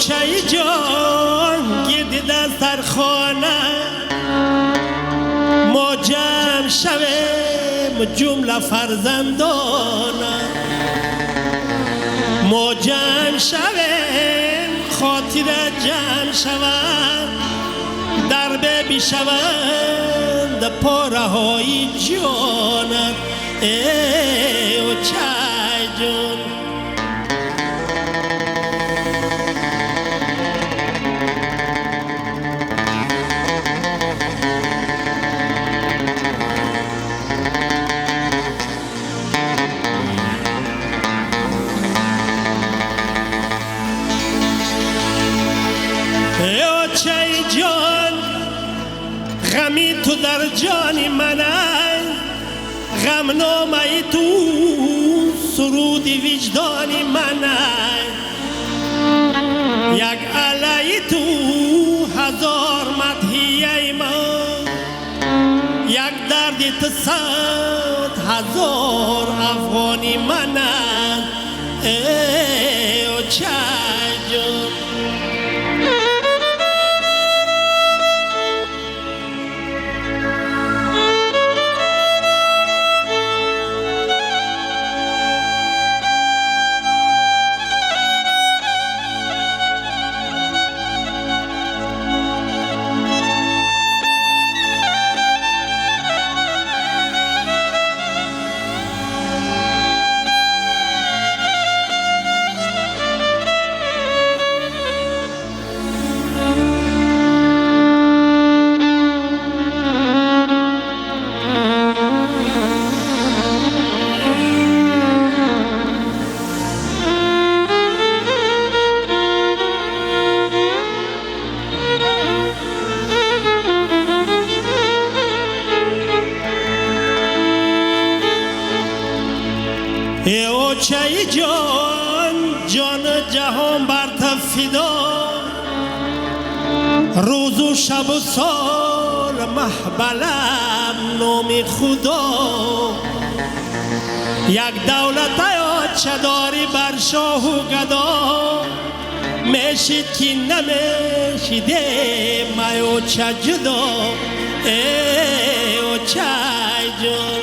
очаи ҷон гирди дастархона мо ҷамъ шавем ҷумла фарзандона мо ҷамъ шавем хотира ҷамъ шавад дар бишаванд пораҳои ҷонат эй очаи ҷон. غمی تو در جان من غمنامه تو سرود وجدان من یک علی تو هزار مدحیه من یک درد تو صد هزار افغانی من ای اوچای جان. اوچای جان جان جهان بر تو فدا روز و شب و سال محبلم نام خدا یک دولت آچه داری بر شاه و گدا میشید که نمیشیده مای اوچه جدا ای اوچای جان.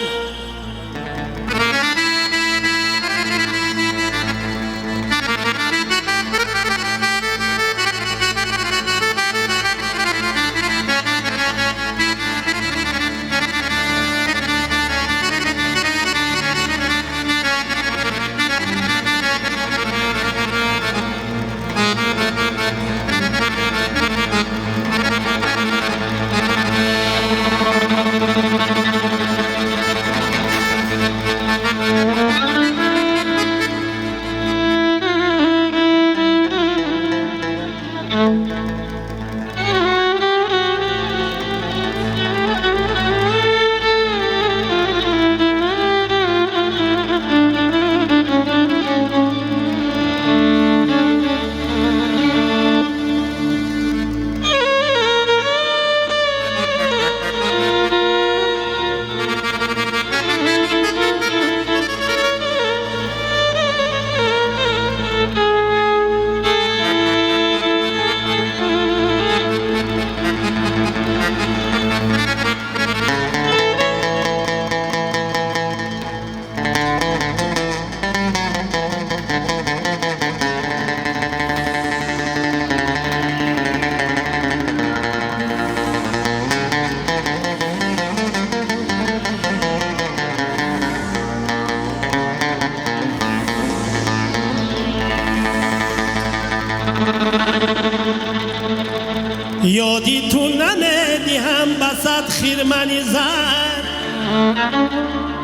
یادی تو نمیدهم بسد خیرمنی زن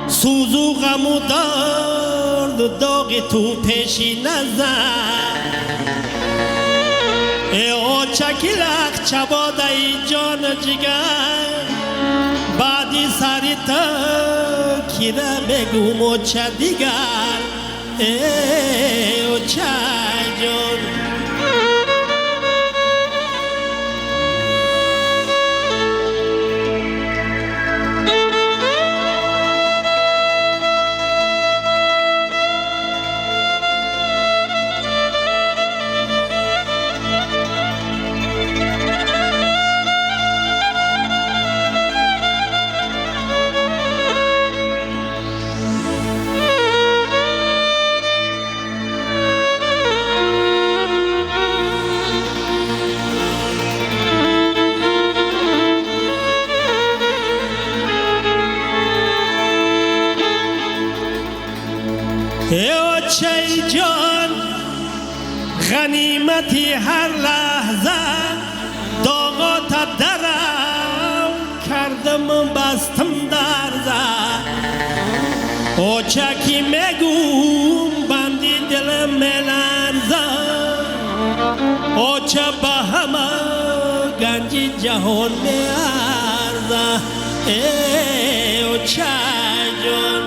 سوز و غم و درد و داغ تو پیشی نزن ای آچکی لخ چباده ای جان جگر بعدی سری تا کیره بگوم و چه دیگر ای اوچه جان. Очаи ҷон, ғанимати ҳар лаҳза, доғота дарав кардам, бастам дарза. Оча ки мегум, банди дилам меларза. Оча ба ҳама ганҷи ҷаҳон меарза. Э оча ҷон.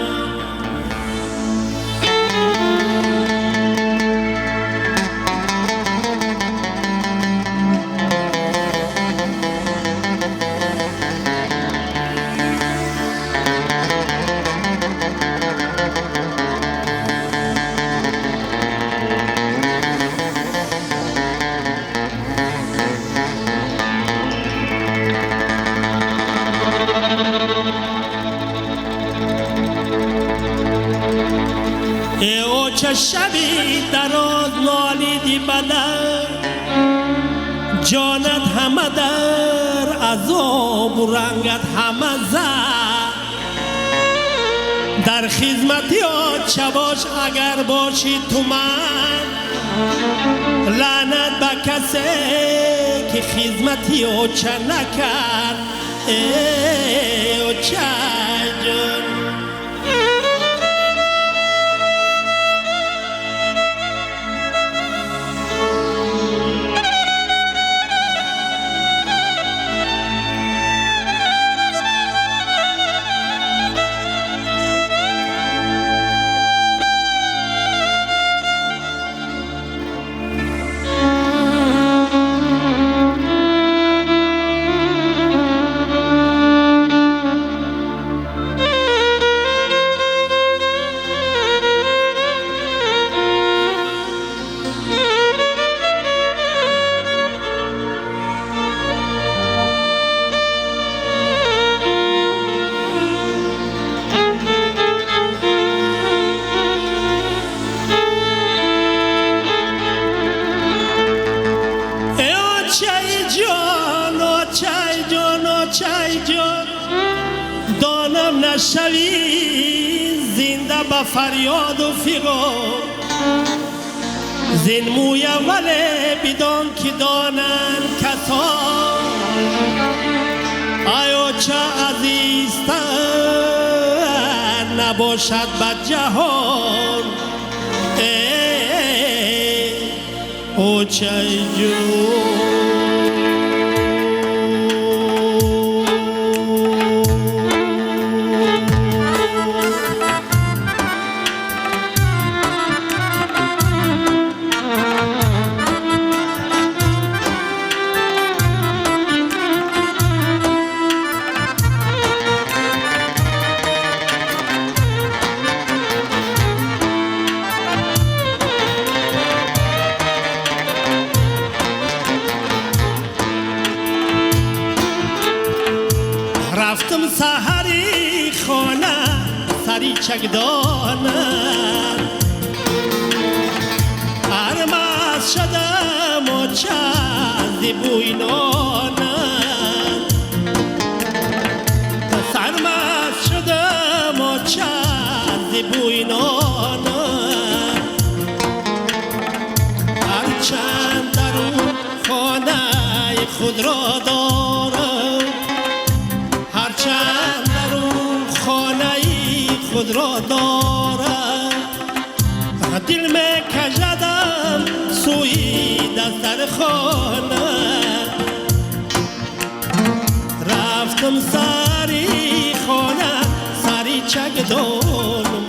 Оча, шаби дароз нолиди бадан, ҷонат ҳама дар азобу рангат ҳама зар. Дар хизмати оча бош, агар бошӣ ту ман. Лаънат ба касе ки хизмати оча накард. Э оча ҷон. Донам нашавӣ зинда ба фарёду фиғон зин мӯя, вале бидон ки донанд касон, ай оча азизтар набошад ба ҷаҳон. Э очаи ҷон. Рафтам саҳари хона сари чакдона, армаз шадам оча зи бӯи нона. Сармаз шудам оча зи бӯи нона. Ҳарчанд дарун хонаи худро дорам, ҳарчанд дарун хонаи худро дорам, дил мекашадам сӯи дастархона. Рафтам сари хона сари чакдонам.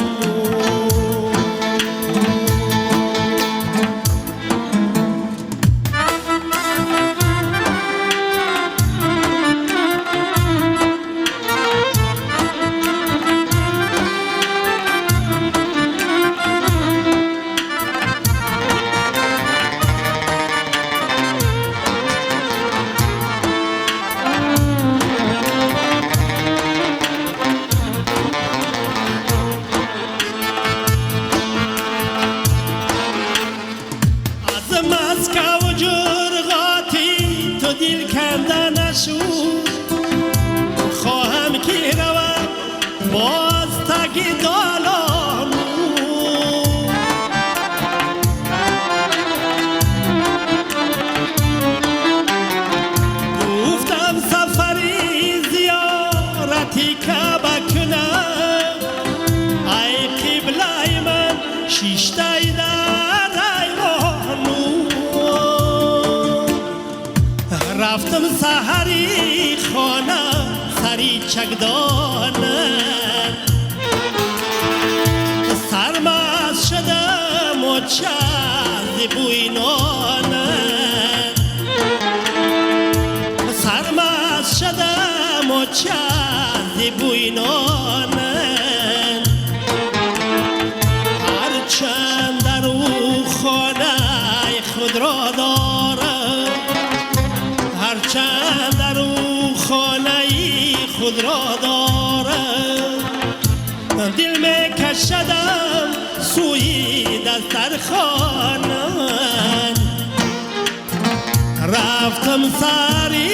шиштаи дар айвону. Рафтам саҳари хона сари чакдона, сармаст шудам оча зи бӯи нона, сармаст шудам оча зи бӯи нона. Ҳарчанд дар ӯ хонаи худро дорам, ҳарчанд дар ӯ хонаи худро дорам, дил мекашадам сӯи дастархона. Рафтам сари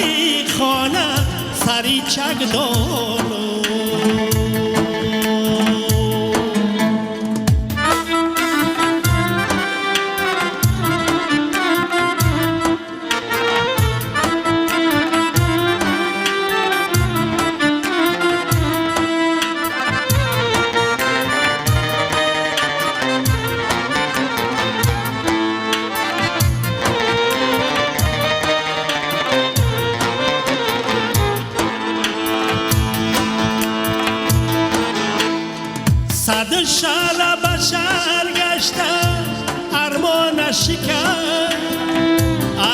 хона сари чакдону. Сад шала ба шаҳр гашта армона шикан,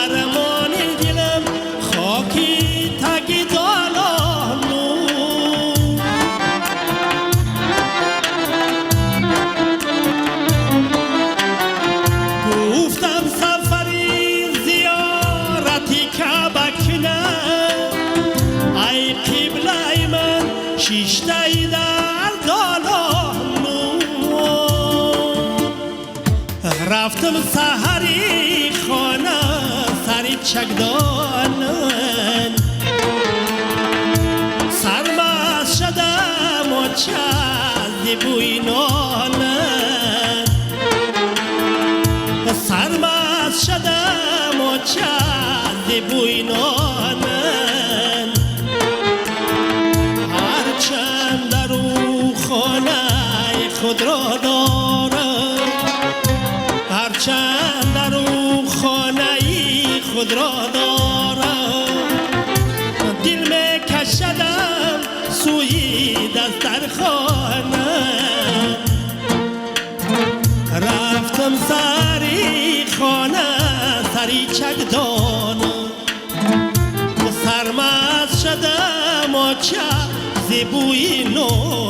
армони дилам хоки таги долону. Гуфтам сафари зиёрати Каъба кунам, ай қиблаи ман шиштаи дар долону. Рафтам саҳари хона сари чакдона, сармаст шудам оча зи бӯи нона, сармаст шудам оча зи бӯи нона. Ҳарчанд дар ӯ хонаи худро дорам, ҳарчанд дар ӯ хонаи худро дорам, дил мекашадам сӯи дастархона. Рафтам сари хона сари чакдону, сармаст шудам оча зи бӯи нон.